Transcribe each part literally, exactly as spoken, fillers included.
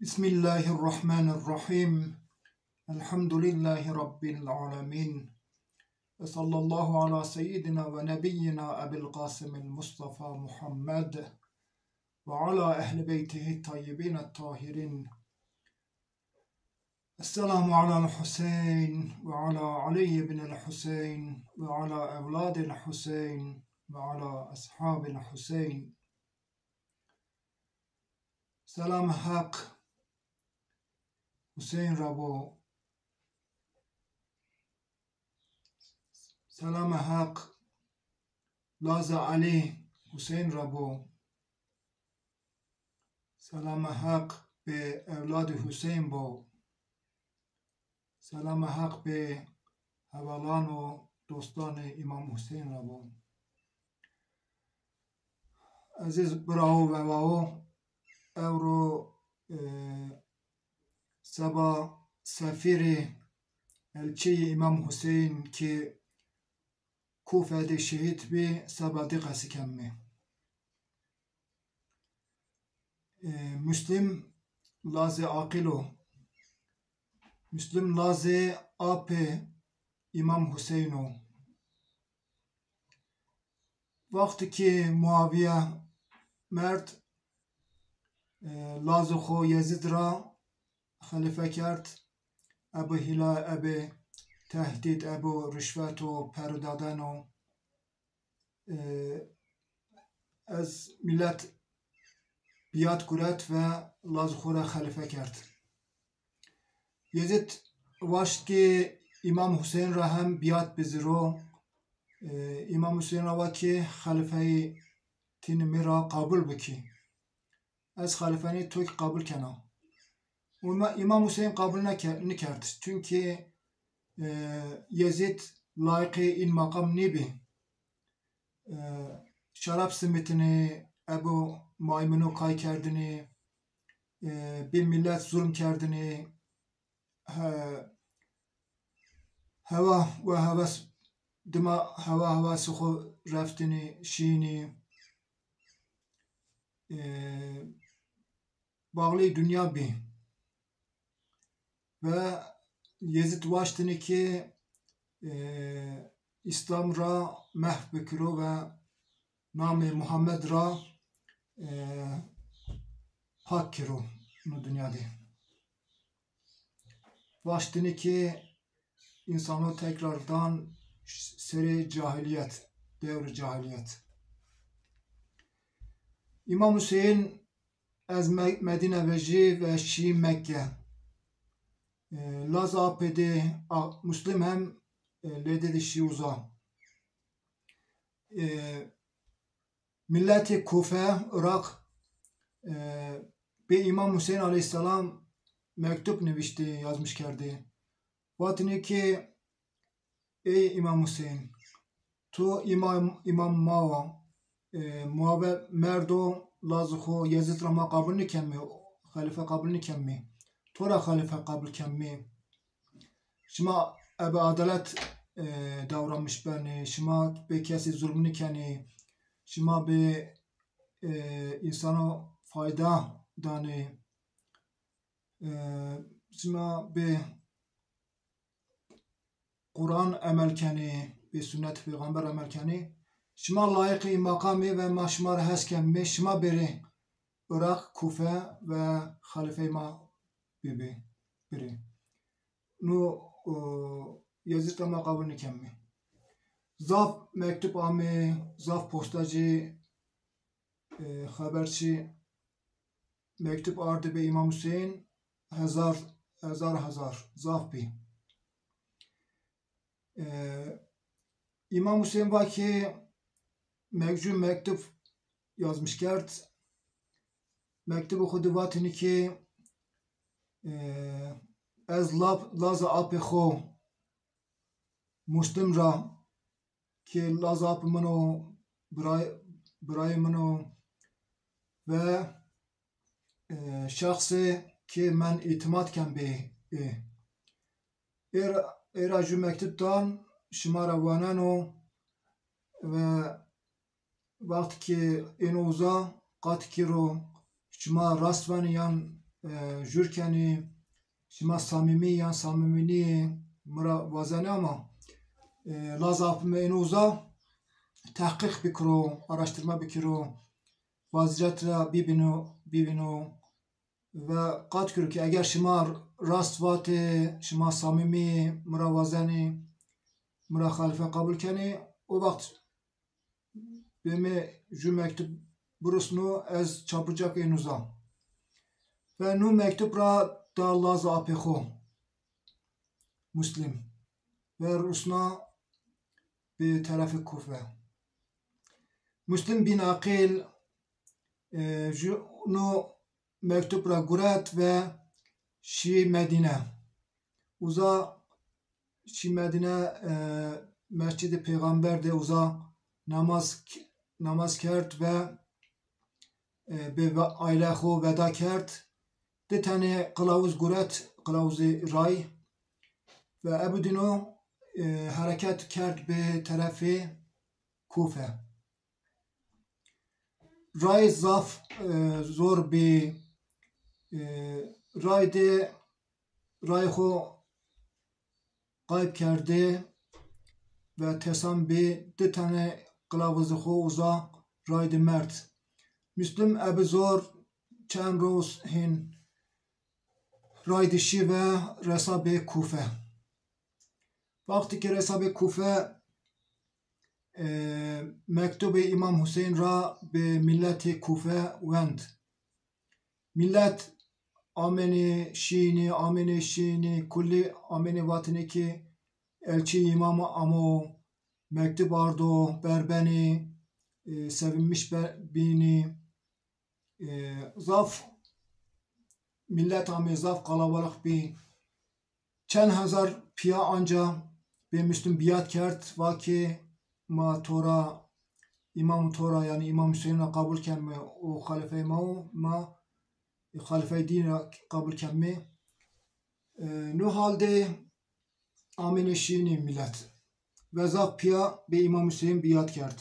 بسم الله الرحمن الرحيم. الحمد لله رب العالمين. وصلى الله على سيدنا ونبينا أبي القاسم المصطفى محمد وعلى أهل بيته الطيبين الطاهرين. السلام على الحسين وعلى علي بن الحسين وعلى أولاد الحسين وعلى أصحاب الحسين. Selamê Heq Huseyn ra bo. Selamê Heq lazê Elî Huseyn ra bo. Selamê Heq bê ewladê Huseyn bo. Selamê Heq bê hevalan û dostanê Îmam Huseyn ra bo. Ezîz birao, vevao, ewro, e, seba sefîrê, elçîyê Îmam Huseyn ki Kufe de şehîd bî, seba di qesî kemî. E, Muslim lazê aqil o. Muslim lazê apê Îmam Huseyn o. Wextî ki Muawiye merd, e, lazê xo Yezîd ra xelîfe kerd. Ebo hîla, ebo tehdîd, ebo rişwet û pero daden o. E, ez milet biyat guret ve lazê xo ra xelîfe kerd. Yezîd waşt ki Îmam Huseyn ra hem biyat biziro. E, Îmam Huseyn ra va ki xelîfeyî tîni mi ra qabul bikî. Ez xelîfenî to ki qabul kena. Û ma-, Îmam Huseyn qabul neke-, nikerd. Çunkî, e, Yezîd layiqê în meqam nîbî. E, şerab simitini, ebo maymino kay kerdini, e, bi milet zulm kerdini, he-, hewa ve heves, dima hewa hewasê xo reftini, şîni, e, bağlî dinya bî. Ve Yezîd waştini ki, e, Îslam ra mehf bikiro ve namê Muhammed ra, e, pak kiro no dinya de. Waştini ki însano tekrardan serê cahilîyet, dewrê cahilîyet. Îmam Huseyn ez Me-, Medîne vejî ve şî Mekke. E, lazê apê de a-, Muslim hem, e, lê de de şî uza. E, miletê Kufe, Iraq, e, bê Îmam Huseyn aleyhîsselam mektub niviştî, yazmış kerdî. Vatini ki, ey Îmam Huseyn, to îmam, îmam ma wa, e, Muawiye merdo, lazê xo Yezîd ra ma qabul nikemî, xelîfe qabul nikemî. To ra xelîfe qabul kemî. Şima ebe adalet, e, davranmış benî, şima bê kesî zulm nikenî, şima bê, e, însano fayda danî, e, şima bê Quran emel kenî, bê sunnetê pêxember emel kenî. Şima layiqê î meqamî ve ma şima ra hes kemî, şima bêrê Iraq, Kufe ve xelîfeyê ma bibê, birê. No, o, Yezîd ra ma qabul nikemî. Zaf mektub amê, zaf postacî, e, xeberçî mektub ardê bê Îmam Huseyn, hezar, hezar, hezar, zaf bî. E, Îmam Huseyn va ki, mekcû mektub yazmış kerd. Mektubê xo de vatêne ki, e, ez lab-, lazê apê xo Muslim ra ki lazê apê min o, biray-, birayê min o ve, e, şexsê ki men îtîmat ken bê ê. Ê ra, ê ra jû mektub dan, şima ra waneno ve wext ki êno uza, qat ki ro şima rast vanî yan e, jûr kenî, şima samîmî yan samîmî nîyê, mi ra wazenê ama, e, lazê apê mi êno uza, tehqîq bikiro, araştırma bikiro, vazîret ra bibîno, bibîno ve qat kiro ki eger şima rast vatê, şima samîmî, mi ra wazenî, mi ra xalife qebul kenî, o wext bê mi jû mektub birusno, ez çabucak êno uza. Ve no mektub ra da lazê apê xo Muslim ve rusna bi terefê Kufe. Muslim bin Aqîl, e, jû no mektub ra guret ve şî Medîne. Uza şî Medîne, e, Mescidê Peyxamber de uza namaz, namaz kerd ve, e, bi ve-, aîle xo veda kerd. Di tenê qilawuz guret, qilawuzê ray ve ebi dîno, e, hereket kerd bi terefê Kufe. Ray zaf, e, zor bî, e, ray de ray xo qayb kerdî ve tesan bî, di tenê qilawuzê xo uza ray de merd. Muslim ebi zor çend roz hên ray de şî ve resa bê Kufe. Wextî ke resa bê Kufe, e, mektubê Îmam Huseyn ra bi milletê Kufe wend. Millet amênê şînî, amênê şînî, kulî amênê vatêne ki elçî Îmam amo, mektub ardo, berbenî, e, sevinmiş be-, bînî. E, zaf millet amê, zaf qalabalix bî. Çend hezar pîya anca bê Muslim bîyat kerd, va ki ma to ra, Îmam to ra, yanî Îmam Huseyn ra qebul keme, o xalîfeyê ma o, ma xalîfeyê dîn ra qebul keme. E, no hal de amêne şînî millet. Ve zaf pîya bê Îmam Huseyn bîyat kerd.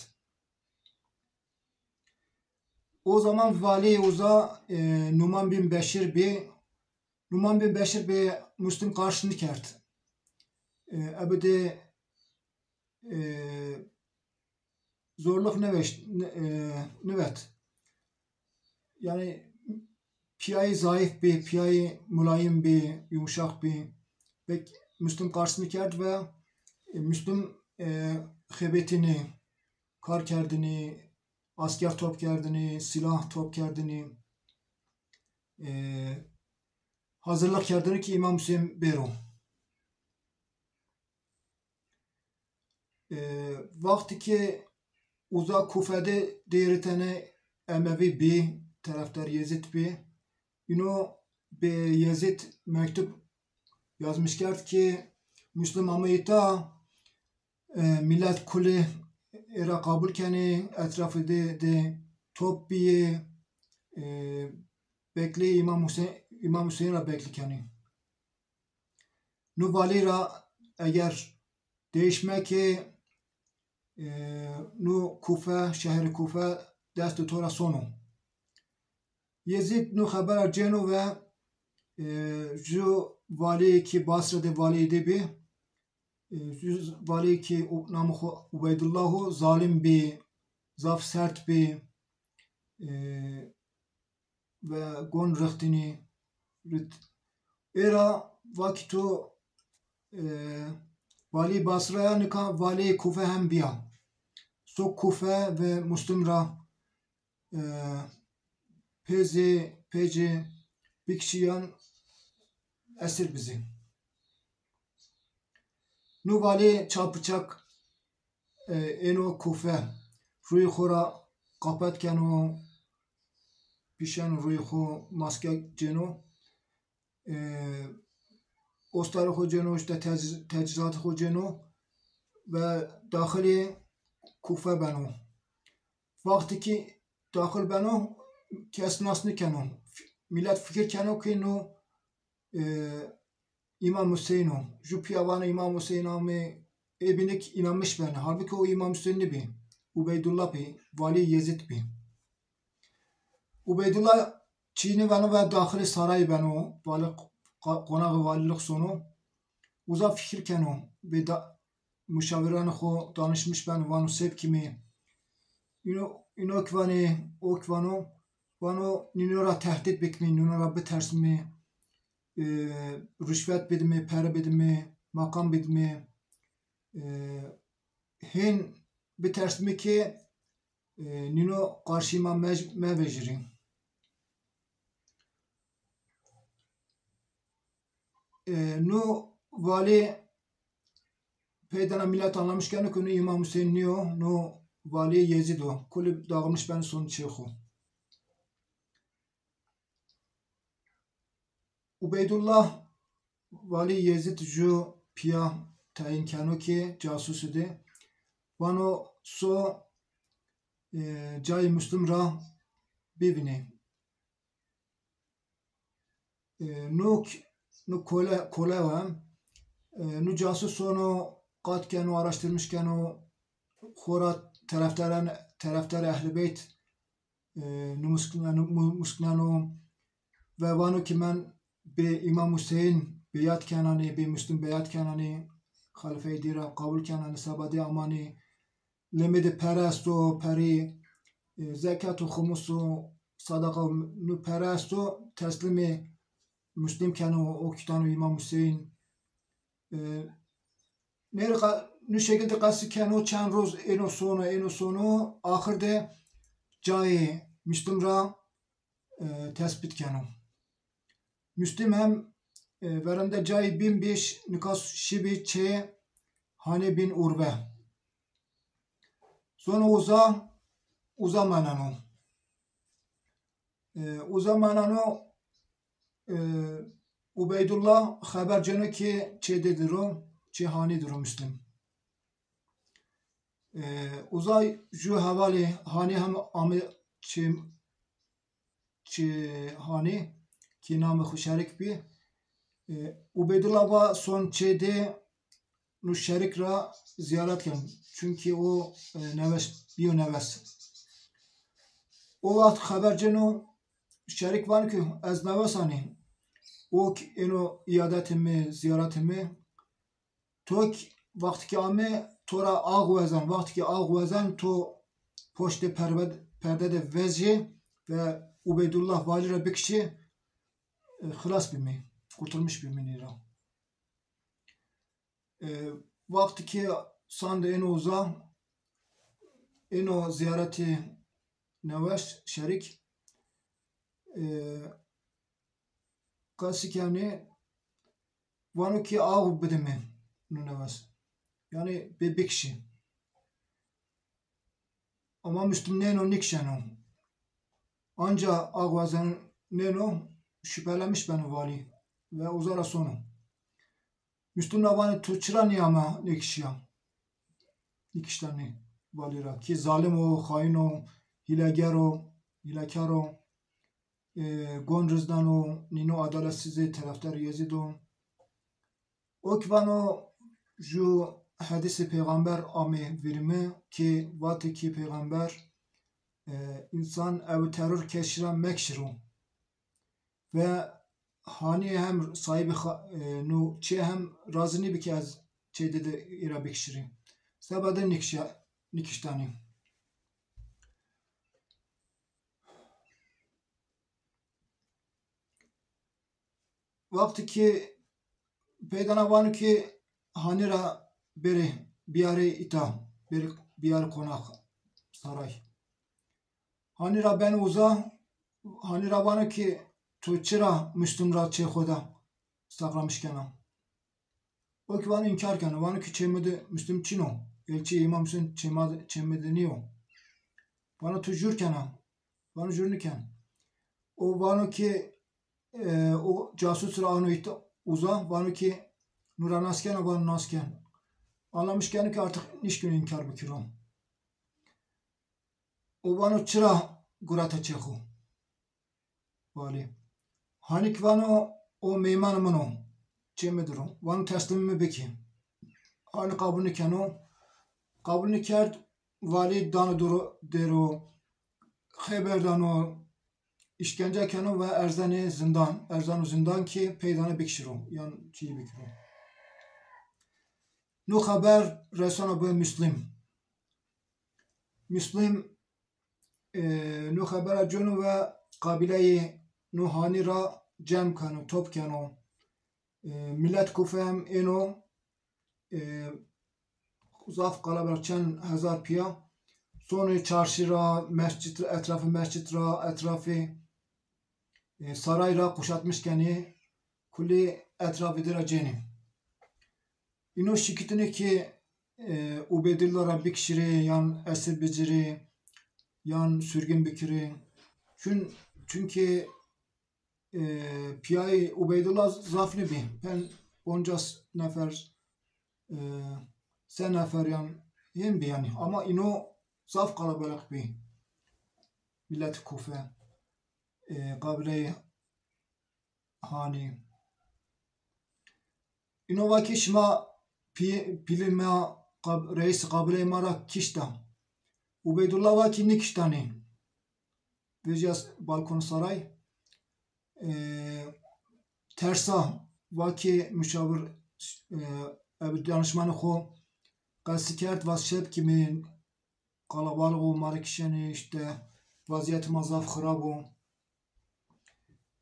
O zaman valî uza, e, Numan bin Beşir bî. Numan bin Beşir bê Muslim qarşî nikerd. E, ebe de, e, zorluk niveşt, ni-, e, nivet. Yanî pîyayî zayıf bî, pîyayî mulayim bî, yumuşak bî. Pek Muslim qarşî nikerd ve, e, Muslim, e, xebetînî, kar kerdinî, asker top kerdinî, sîlah top kerdinî, e, hazırlık kerdinî ki Îmam Huseyn bêro. E, wextî ki uza Kufe de dêrî tenê Emevî bî, terefdar Yezîd bî. Îno bi Yezîd mektub yazmış kerd ki Muslim ame îta, e, millet kulî ê ra qabul kenê, etrafê de, de top bîyê, e, beklê Îmam Husey-, Îmam Huseyn ra beklî kenê. No valî ra eger değiş mekê, e, no Kufe, şehrê Kufe destê to ra sono. Yezîd no xebera cêno ve, e, ju valîyê ki Basre de valîyê de bî, e, ju valîyê ki u-, namê xo Ubeydullah o, zalim bî, zaf sert bî, e, ve gon rixtînî rit. Ê ra va ki to, e, valî Basra ya, nika valî Kufe hem bîya. So Kufe ve Muslim ra, e, pêzê, pêcê bikişî yan esir bizî. No valî çapiçak, e, êno Kufe. Rûyê xo ra qapet keno, pîşeno rûyê xo, maske cêno. E, ostarê xo cêno, îşte tec-, tecîzatê xo cêno ve daxilê Kufe beno. Wextî ki daxil beno, kes nas nikeno. F-, milet fikir keno ki no, e, Îmam Huseyn o. Ju pîya vano Îmam Huseyn amê, ê bîne ki înanmiş benê. Halbukî o Îmam Huseyn nêbî. Ubeydullah bî, valî Yezîd bî. Ubeydullah çînî veno ve daxilê sarayî beno, vali, qa-, qonaxê valîlix sono. Uza fikir keno, bê da-, muşawiranê xo danişmiş beno, vano se bikimî? Îno, îno kî vanê, o kî vano, vano nîno ra tehdît bikimî, nîno ra bitersmî, e, ruşvet bidimî, pere bidimî, maqam bidimî, e, hên bitersmî ki, e, nîno qarşî ma mej-, mevejirî. E, no valî pey de na milet anlamiş keno ki no Îmam Huseyîn nîyo, no valî Yezîd o. Kulî dağılmış beno son çê xo. Ubeydullah valî Yezîd ju pîya tayîn keno ki casusî de. Vano so, e, cayê Muslim ra bivînê. E, no k-, no kole, kole wa. E, no casus sono, qat keno, araştirmiş keno, xora terefdaran, terefdarê Ehlî Beyt, e, no muskneno, mu-, muskneno ve vano ki men bê Îmam Huseyîn beyat kenanî, bê Muslim beyat kenanî, xelîfeyê dî ra qebul kenanî, seba dê amanî, lemê de pere esto, perî, e, zekat û xumus û sadaqa û nu pere esto, teslîmê Muslim keno, o kî dano Îmam Huseyîn. E, nê rê qa-, nu şekil de qesî keno, çend roz êno sono, êno sono, axir de cayê Muslim ra, e, tespît keno. Muslim hem, e, verende cayê bîn bîş, nika şibî çê Hanî bîn Urve. Sono uza, uza maneno. E, uza maneno, e, Ubeydullah xeber ceno ki çê dê dir o, çê Hanî dir o Muslim. E, uza ju hevalê Hanî hem ame çê, çê Hanî ki namê xo Şerik bî. E, Ubeydullah va son çê dê nu Şerik ra zîyaret ken. Çunkî o, e, newes bîyo newes. O waxt xeber ceno, Şerik vano ki ez newes anî. O ki êno îyadetê mi, zîyaretê mi. To ki, wextî ki ame, to ra ax wezen, wextî ki ax wezen, to poştê perved-, perde de vejê ve Ubeydullah valî ra bikişê, e, xilas bimî, qurtulmuş bimî nî ra. E, wextî ki sande êno uza, êno zîyaretê newes Şerik, e, qesî kenê, vano ki ax bide mi, nu newes. Yanî bê bikişî. Ama Muslim nêno, nîkişeno. Anca ax wezenêno, şüphelemiş beno valî ve uza ra sono. Muslim ra vanê tu çira nîyama nêkişîya? Nîkişta nê valî ra. Ki zalim o, xayin o, hîleger o, hîlekar o, e, gon rizdano, nîno adaletsizê, terefdarê Yezîd o. O ki vano ju hedîsê peyxamber amê vîrî mi ki vatê ki peyxamber, e, însan ew teror kesî ra mekişiro. Ve Hanî hem sahibî xa-, e, nu çê hem razî nîbi ki ez çê dê de ê ra bikişirî. Seba de nîkişa-, nîkiştanî. Wextî ki pey dana vano ki Hanî ra bêrê biyarê îta, bêrê biyarê qonax, saray. Hanî ra beno uza, Hanî ra vano ki tu çira Muslim ra çê xo de saklamiş kena? O ki vano înkar keno, vano ki çê mi de Muslim çin o. Elçî Îmam Huseyîn çê ma de, çê mi de nîyo. Vano tu jûr kena? Vano jûr nîken. O vano ki, e, o casus ra ano îta uza, vano ki nu ra nas kena? Vano nas ken. Anlamiş keno ki artık nîşkîno înkar bikiro. O vano çira gureta çê xo? Valî. Hanî ki vano o meymanê min o, çê mi dir o. Vano teslîmê mi bikî. Hanî qebul nîkeno. Qebul nîkerd, valî dano dûr o, dêro, xeber dano, îşkence keno ve erzenê zindan, erzeno zindan ki pey dane bikişiro, yan çî bikiro. No xeber reseno bi Muslim. Muslim, e, no xebera cono ve qabileyê no hanî ra cem keno, top keno. E, milet Kufe hem êno, e, zaf qalabalix, çend hezar pîya. Sonê çarşî ra, mescid, etrafê mescid ra, etrafê, e, saray ra quşatmiş kenê, kulî etrafê de ra cênê. Îno şikitine ki, e, Ubeydullah ra bikişirê, yan esir bicirê, yan surgin bikirê. Çün, çünkü, e, pîyayê Ubeydullah zaf nêbî. Pên, poncas nefer, e, se nefer yan hên bî yanî. Ama îno zaf qalabalix bî. Milet Kufe, e, qabileyê hanî. Îno va ki şima pî-, pîlê ma qab-, reîsê qabileyê ma ra kişta. Ubeydullah va ki nêkiştanê. Vejîya balkon saray. E, tersa va ki muşawir, e, ebi danişmanê xo qesî kerd, va şev ki mi qalabalix o, ma rê kişenê, îşte vazîyetê ma zaf xirab o.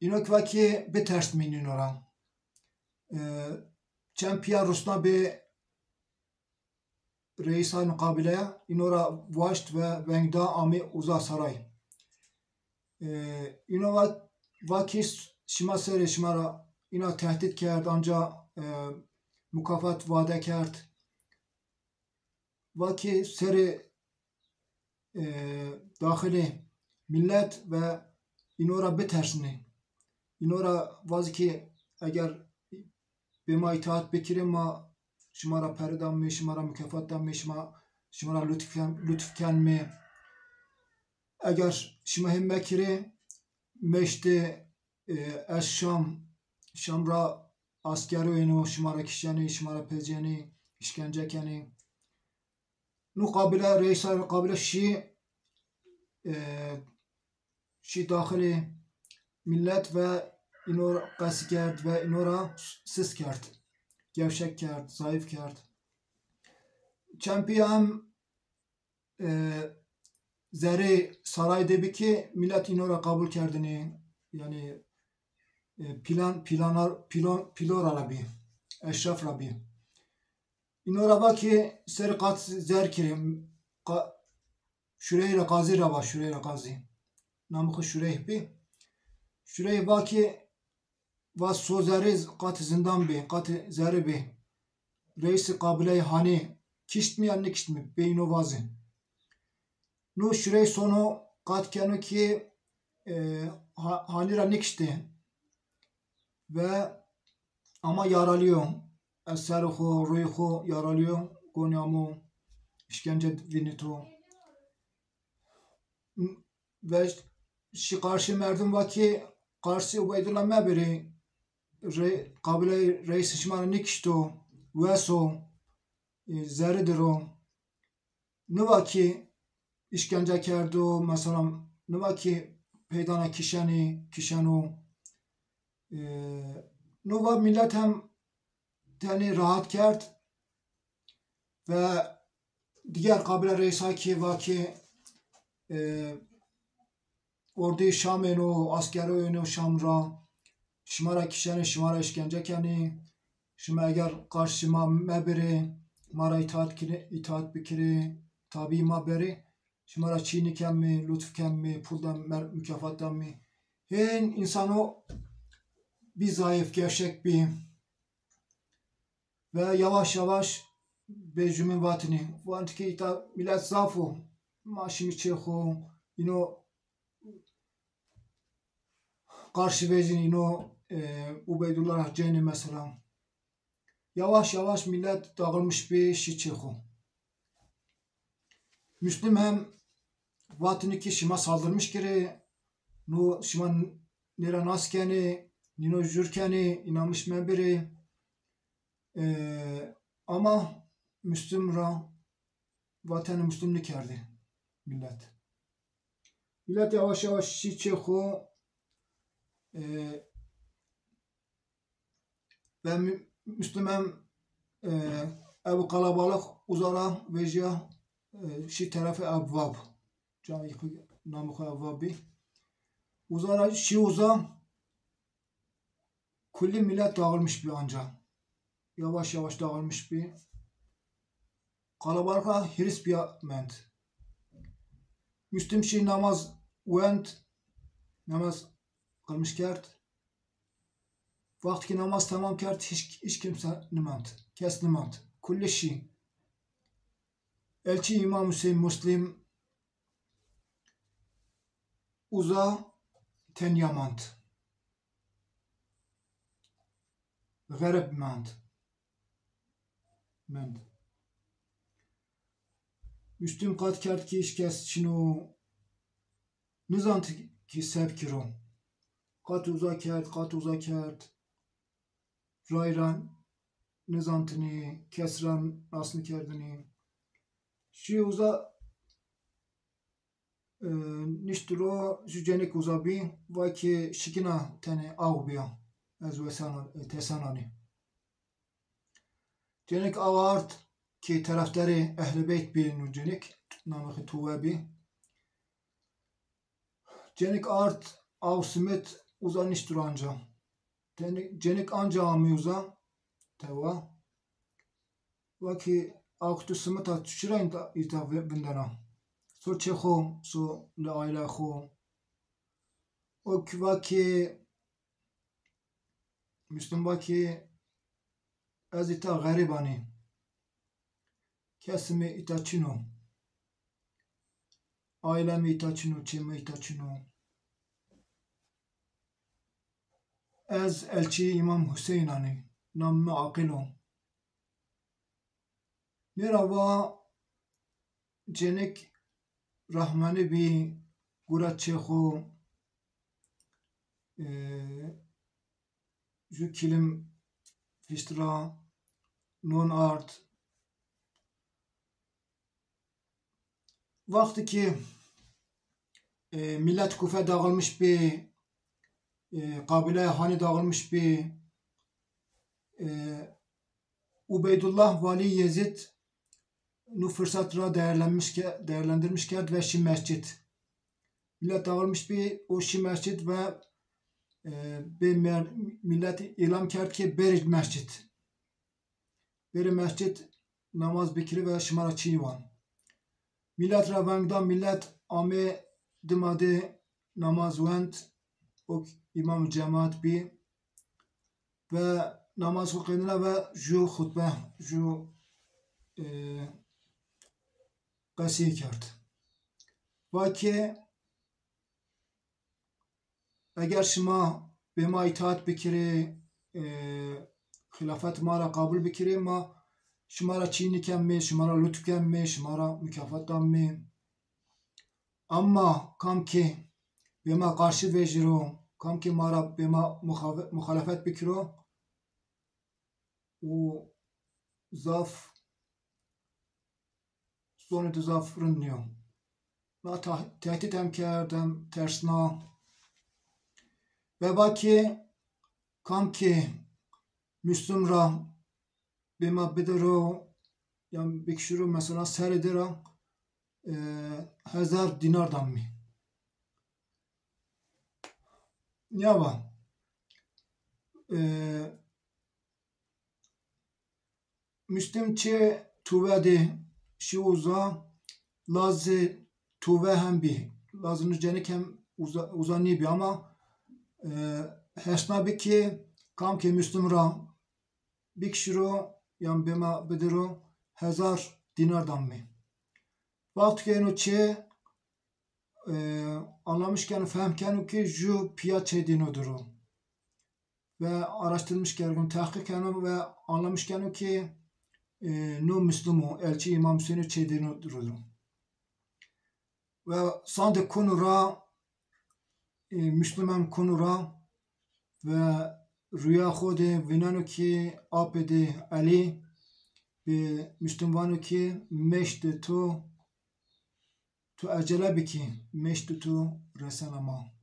Îno ki va ki bitersmîn îno ra. E, çend pîya rusna bê reîsa ino qabileya, îno ra waşt ve veng da, amê uza saray. E, îno va, va ki şima serê şima ra îna tehdît kerd, anca, e, mukafat vade kerd. Va ki serê, e, daxilê milet ve îno ra bitersnê. Îno ra vazî ki eger bê ma îtaat bikirê, ma şima ra pere damê, şima ra mukefat damê, şima, şima ra lutf ken-, lutf kenmê. Eger şima hên mekirê, meştê, e, ez Şam, Şam ra askero êno, şima ra kişenê, şima ra pecênê, îşkence kenê. No qabile, reîsa qabile şî, e, şî daxilê milet ve îno qesî kerd ve îno ra sis kerd, gevşek kerd, zayıf kerd. Çend pîya hem, e, zerê saray de bî ki milet îno ra qabul kerdinê. Yanî, e, pîlan, pîlanar, pîlon, pîlora ra bî, eşref ra bî. Îno ra va ki serê qat zer kirê, qa-, Şureyh ra Qazî ra va, Şureyh ra Qazî. Namê xo Şureyh bî. Şureyh va ki, va so zerê, qatê zindan bî, qatê zerê bî. Reîsê qabileyê hanî kiştmî ya nêkiştmî, bê îno vazê. No Şureyh sono qat keno ki, e, ha-, hanî ra nêkiştê. Ve ama yaralî yo. Ez serê xo, rûyê xo yaralî yo. Gonî amo, îşkence vînîto. Ve şî qarşî merdim va ki, qarşî Ubeydullah mebirê, re-, qabileyê reîsê şima ra nêkişto, wes o, e, zerrî dir o. Niva ki îşkence kerdo, mesela niva ki peydana kişenî, kişeno. E, niva milet hem tenê rahat kerd ve diger qabile reîsa ki va ki, e, Orduyê Şam êno, askero êno Şam ra. Şima ra kişenê, şima ra îşkence kenê. Şima eger qarşî ma mebirê, ma ra îtaat kirê, îtaat bikirê, tabî ma berê. Şima ra çî nîkemê, lutf kemê, pul da mer-, mukafat damê. Hên însano bî zayif, gevşek bî. Ve yavaş yavaş bê jumîn vatêne. Vatêne ki îta milet zaf o. Ma şimî çê xo, îno qarşî vejînê, îno, e, Ubeydullah ra cênê mesela. Yavaş yavaş milet dağılmış bî, şî çê xo. Muslim hem vatêne ki şima saldırmış kirê, no şima nê ra nas kenê, nîno jur kenê, inanmış mebirê. E, ama Muslim ra vatene Muslim nêkerdê milet. Milet yavaş yavaş şî çê xo, E, ve Mü-, Müslüm hem, e, ev qalabalix uza ra vejîya, e, şî terefê Ebwab. Camî xwu, namê xwu Ebwab bî. Uza ra şî uza, kullî milet dağılmış bî anca. Yavaş yavaş dağılmış bî. Qalabalix ra hîris bîya mend. Müslüm şî namaz wend, namaz qılmış kerd. Wextî ki namaz temam kerd, hiç, hiç kimse nimend, kes nimend. Kullî şî. Elçî Îmam Huseyîn Muslim uza tenya mand. Xerib mand. Mend. Müslüm qat kerd ki hiç kes çin o, nizand ki se bikiro. Qat uza kerd, qat uza kerd. Ray ra nizantinî, kes ra nas nikerdinî. Şî uza, e, nişt ro, ju cenik uza bî, va ki şikîna tenê aw bîya, ez wesan, e, tesan anî. Cenik aw ard ki terefdarê Ehlî Beyt bî, nu cenik, namê xwu Tuwe bî. Cenik ard aw simit uza nişt ro anca. Teni-, cenik anca amî uza, tewa. Va ki aw tu simita tu çira îta, îta vi-, vindena? So çê xwu, so li aîla xwu. O ki va ki, Müslüm va ki, ez îta xerîb anî. Kesê mi îta çin o. Aîla mi îta çin o, çê mi îta çin o. Ez elçî Îmam Huseyn anî. Namê mi Aqil o. Nê ra va cenik rehmenî bî, gura çê xwu, e, ju kilim fişt ra, non ard. Wextî ki, e, milet Kufe dağılmış bî, e, qabîlaya Hanî dağılmış bî, e, Ubeydullah Valî Yezîd nu fırsat ra değerlenmiş ke-, değerlendirmiş kerd ve şî mescid. Milet dağılmış bî, o şî mescid ve, e, bê mer-, milet îlam kerd ki bêrî mescid. Bêrî mescid namaz bikirî ve şima ra çî van. Milet ra veng da, milet amê dima de namaz wend, o îmam cemaat bî ve namaz xwu qedîna ve ju xutbe, ju, e, qesî kerd. Va ki, eger şima bê ma îtaat bikirê, e, xîlafet ma ra qabul bikirê, ma şima ra çî nikemê, şima ra lutf kemê, şima ra mukafat damê. Ama kam ki bê ma qarşî vejîro, kam ki ma ra bê ma muxave-, muxalefet bikiro, û zaf zonê de zaf rind nîyo. Na ta-, tehdît hem kerd, hem tersna. Ve va ki kam ki Müslüm ra bê ma bidiro, yan bikişiro mesela serê de ra, e, hezar dînar dam mi. Nîya va. E, Müslüm çê Tuve de şî uza, lazê Tuve hem bî. Lazê nu cenik hem uza, uza nêbî ama, e, hesna bi ki kam ke Müslüm ra bikişiro yan bê ma bidiro hezar dînar dam mi. Wext ke eno çê, e, anlamiş keno, fehm keno ki ju pîya çê dîno diro. Ve araştırmış kerdo, tehqîq keno ve anlamış keno ki, e, no Müslüm o, elçî Îmam Huseyno çê dîno diro. Ve sandê kunu ra, e, Müslüm hem kunu ra ve rüya xo de vîneno ki apê de Elî bi Müslüm vano ki meştê tu, tu ecele bikî, meştê tu resena ma.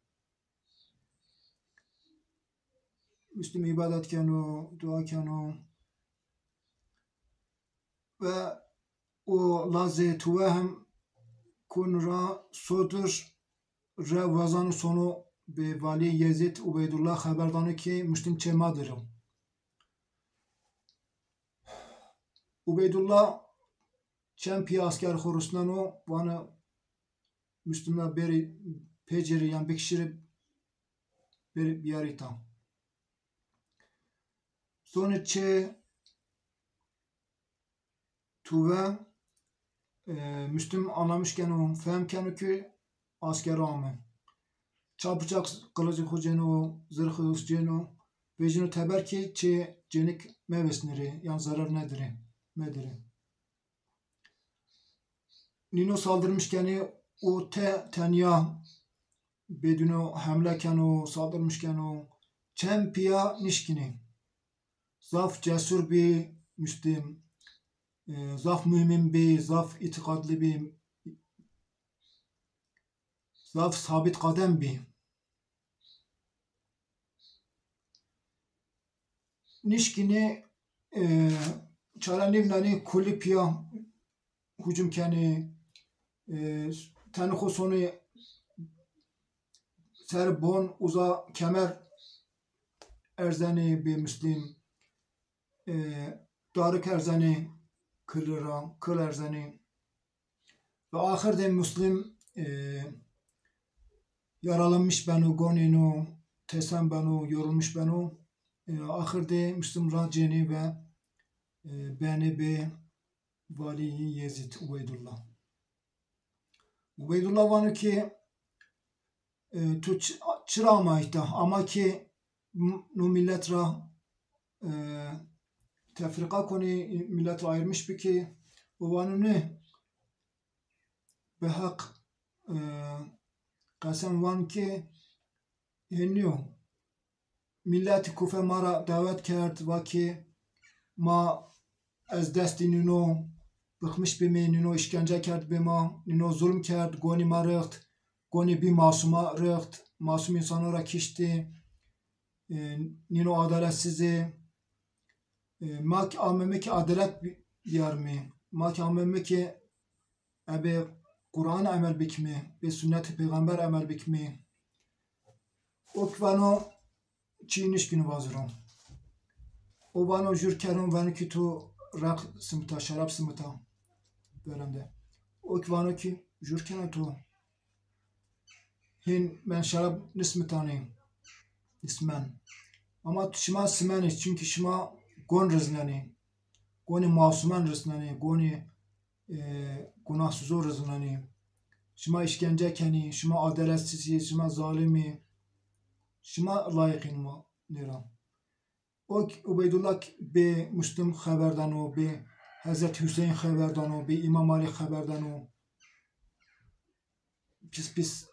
Müslim îbadet keno, dua keno. Ve o lazê tuwe hem kun ra sodir re wazano sono bi valî Yezîd Ubeydullah xeber dano ki Müslim çê ma dir o. Ubeydullah çend pîya asker xo rusneno, vano Müslüm ra bêrî pêcêrî yan bikişirî bêrî biyarî ta. Sonê çê tuwe, e, Müslüm anlamış keno, fehm keno ki askero ame. Çap çak qılıcı xo cêno, zırhı xo cêno, vecino teber ki çê cênik mevesnirê, yan zarar nedirê, medirê. Nîno saldırmış kenê, o te tenya bêdino hemle keno, saldırmış keno. Çend pîya nişkinê. Zaf cesur bî Müslim. E, zaf mümin bî, zaf îtîqadlı bî. Zaf sabit qadem bî. Nişkinê, e, çara nîvnanî kulî pîya hucum kenê, e, tenê xo sonê ser bon uza kemer erzenê bê Müslim, e, darik erzenê kili ra, kil erzenê. Ve axir de Müslim, e, yaralanmış beno, gonêno, tesen beno, yorulmuş beno. E, axir de Müslim ra cênê ve, e, benê bê valîyî Yezîd Ubeydullah. Ubeydullah vano ki, e, tu çi-, çira ama îta? Ama ki m-, no millet ra, e, tefrîqa konî, millet ra ayırmış bikî. O vano nê, bi heq, e, qesem van ki hênî yo. Milletî Kufe ma ra dawet kerd, va ki ma ez destî nîno bixmiş bîmî, nîno îşkence kerd bi ma, nîno zulm kerd, gonî ma rixt, gonî bî masuma rixt, masum însano ra kiştî, e, nîno adaletsiz ê. E, ma ki ameme ki adalet bi-, biyarmî. Ma ki ameme ki ebe Quran emel bikmî, bê sunnetê peyxamber emel bikmî. O ki vano çî nişkîno vaziro. O vano jur keno, vano ki tu req simita, şerab simita. Verende. O ki vano ki jur keno tu. Hîn ben şerab nismitanî, nismen. Ama şima simenî, çunkî şima gon riznenî. Gonî masumen riznenî, gonî, e, gunahsizon riznenî. Şima îşkence kenî, şima adaletsiz î, şima zalim î. Şima layiqîn ma nêra. O ki, Ubeydullah ki bê Müslüm xeber dano, bê Hezretî Hüseyin xeber dano, bê Îmam Alî xeber dano. Pis pis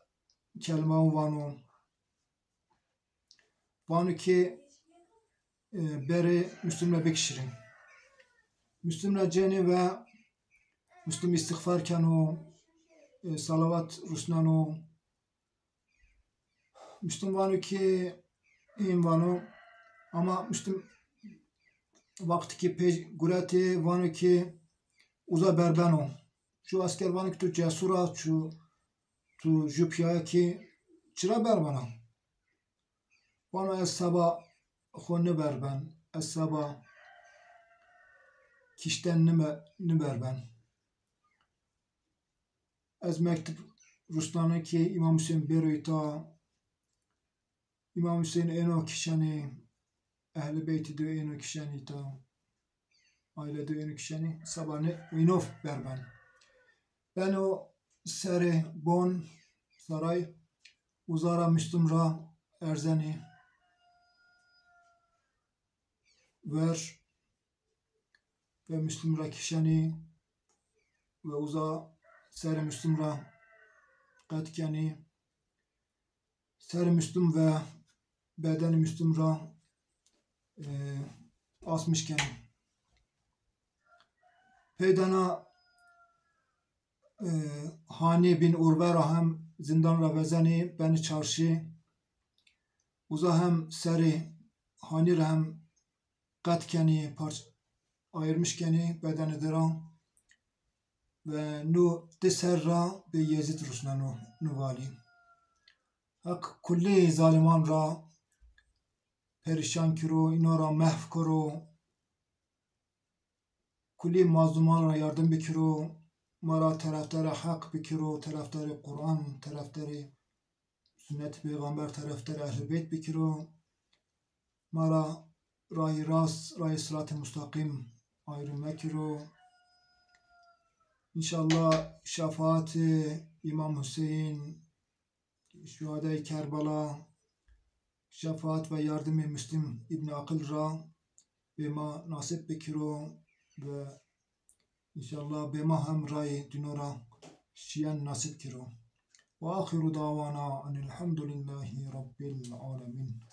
kelîmeon vano. Vano ki, e, berê Müslüm ra bikişirî. Müslüm ra cênê ve Müslüm îstixfar keno, e, salawat rusneno. Müslüm vano ki, hîn vano, ama Müslüm wextî ki pê guretê vano ki uza berbeno. Ju esker vano ki tu cesur a, tu, tu ju pîya ki çira berbena? Vano ez seba xo niberben, ez seba kişten nime-, niberben. Ez mektub rusnano ki Îmam Hüseyin bêro îta. Îmam Hüseyin êno kişenî, Ehlî Beytî de êno kişenî îta. Aîle de êno kişenî, seba nê îno berben. Beno serê bon, saray, uza ra Müslüm ra erzenî ver ve Müslüm ra kişenî ve uza serê Müslüm ra qet kenî. Serê Müslüm ve bedenê Müslüm ra, e, asmiş kenî. Peydana, e, Hanî bin Urve ra hem zindan ra vezenî, benî çarşî. Uza hem serê hanî ra hem qet kenî, parç ayırmış kenî bedenê de ra ve nu di ser ra bê Yezîd rusneno nu valî. Heq kullî zaliman ra perişan kiro, îno ra mehf kiro, kullî mazluman ra yardim bikiro, ma ra terefdarê Heq bikiro, terefdarê Quran, terefdarê sunnet peyxamber, terefdarê Ehlî Beyt bikiro. Ma ra rayê rast, rayê siratê mustaqîm ayrî mekiro. Înşallah şefaatê Îmam Huseyîn, şuhadayê Kerbela, şefaat ve yardimê Muslim Îbn Aqil ra bê ma nasip bikiro ve înşallah bê ma hem rayê dîno ra şiyen nasip kiro. Ve axiru dawana enilhamdulillahî rabbil alemîn.